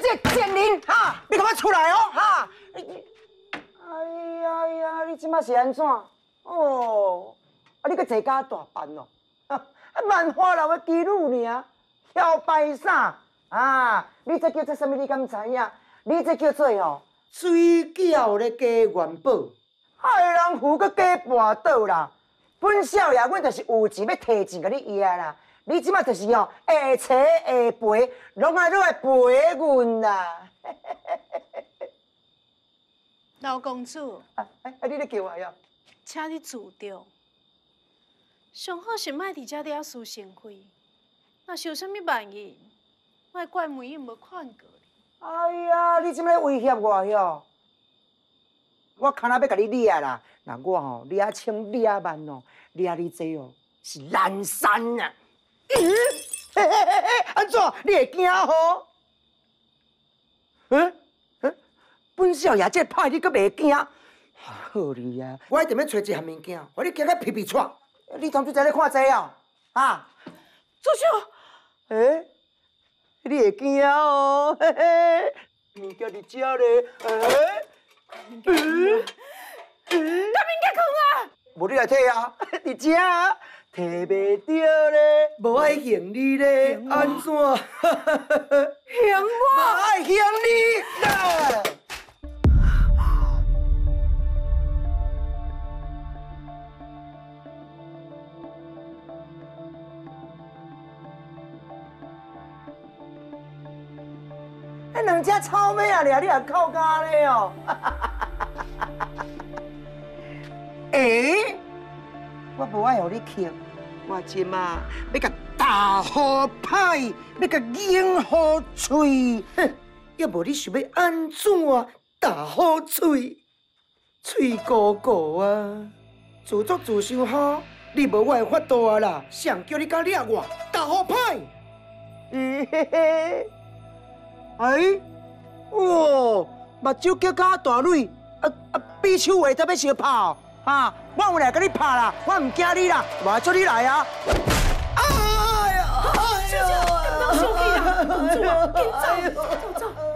這個賤人哈！你共我出來哦哈！哎呀呀，你這馬是按怎？哦，啊你閣坐甲大辦哦？啊，萬花樓的妓女爾，囂擺啥？啊，你這叫做啥物？你敢知影？你這叫做吼水餃咧加元寶，害人扶閣加跋倒啦！本少爺，阮就是有錢欲提錢共你壓啦。你這馬就是吼下切下肥，攏愛落來陪阮啦。老公主，啊啊！你咧叫我喲？請你自重，上好是莫佇遮惹事生非。若是有啥物萬一，莫怪梅英無勸告你。哎呀，你這麼咧威脅我喲？我堪若欲共你掠啦！若我吼掠千掠萬哦，掠你這哦是難產啊！咦？嘿嘿嘿嘿，按怎？你會驚吼？嗯嗯，本少爺這歹你閣袂驚？好你啊！我一定欲揣一項物件，予你驚甲皮皮掣。你當初在咧看這哦？啊？住手！欸？你會驚哦？嘿嘿，物件佇遮咧。欸？嗯？嗯？共物件囥啊！無你來提啊！佇遮提袂著咧，無愛還你咧，按怎？還我？無愛還你啦！彼兩隻草尾仔爾，你也哭甲咧哦！欸？我無愛予你哭，我這馬欲共打予歹，欲共咬予碎。哼！猶無你想欲按怎打予碎？碎糊糊啊！自作自受吼，你無我的法度啊啦！誰叫你敢掠我？打予歹！嘿嘿，哎，哇，目睭叫甲大蕊，啊啊，比手画得欲相拍哦！啊！我有來共你拍啦，我毋驚你啦，我叫你來啊！哎呀！小姐，你毋通生氣啦，公主啊，緊走，走走。